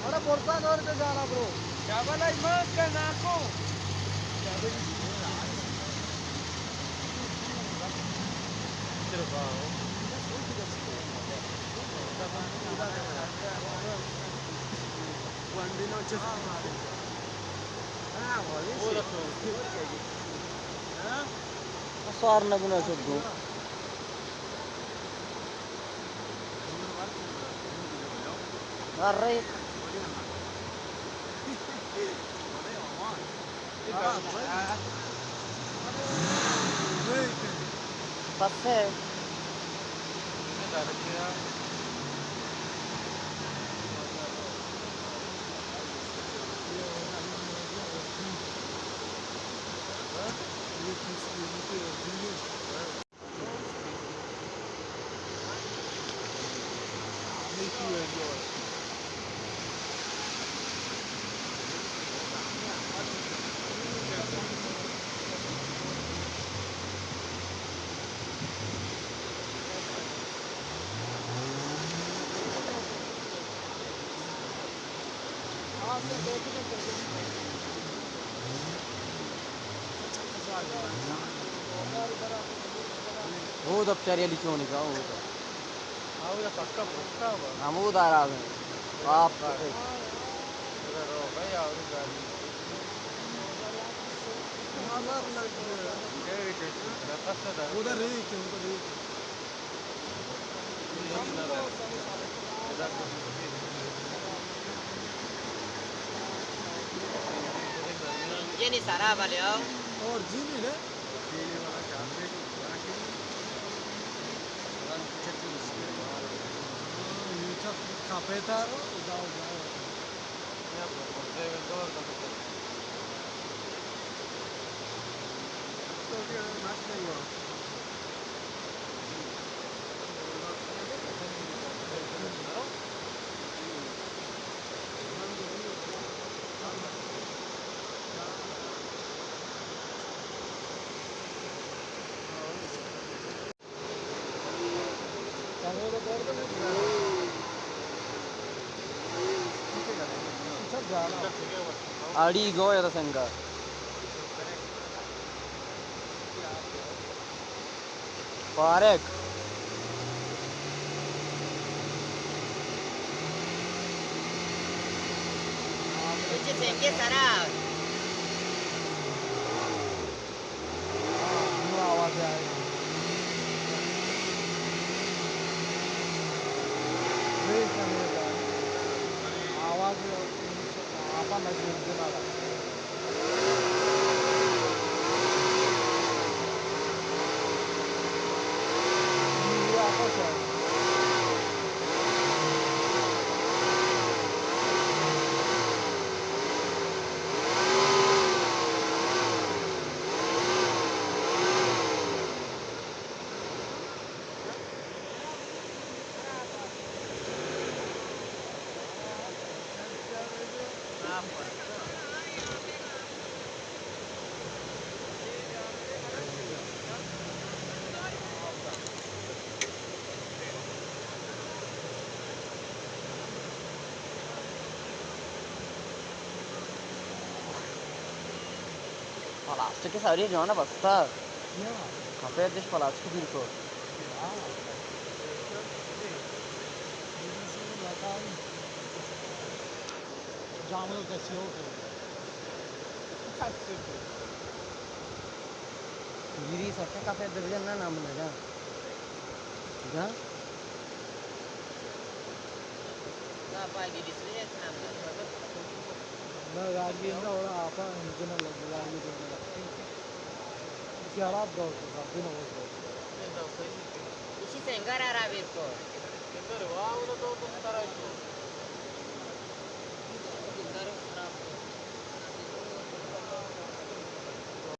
اڑے برسا دور تے جانا برو۔ سوار نہ بنا سکوں۔ ارے۔ پسے۔ وہ دفتر علی چونی کا وہ تو۔ ہاں، وہ پکا پکا ہوا۔ ہم وہ دارا ہیں۔ آپ تو۔ ادھر رو بھائی، اور گاڑی۔ ادھر رہی کیوں، ادھر رہی کیوں۔ انجنی سرا بلے او۔ اور جی نہیں رے۔ کپے تارو، جاؤ، جاؤ۔ اڑی گو یا سنگا۔ پارک۔ کچھ سنگے سرا۔ آواز آئے۔ آواز آپا نہ جنالا۔ پلاسٹک ساری جوانا بستا۔ کپے دش پلاسٹک دیر کو۔ جامل کسی ہو۔ گیری سکے کپے دبجن نہ نام نہ جان۔ جان؟ نہ، گاڑی نہ، اور آپا انجن لگی، گاڑی دینا لگتی۔ اسی خراب دور کو، سب دن ہو گئے۔ اسی سنگا را را بیر کو۔ سنگا را، واہ، وہ تو تم طرح کو۔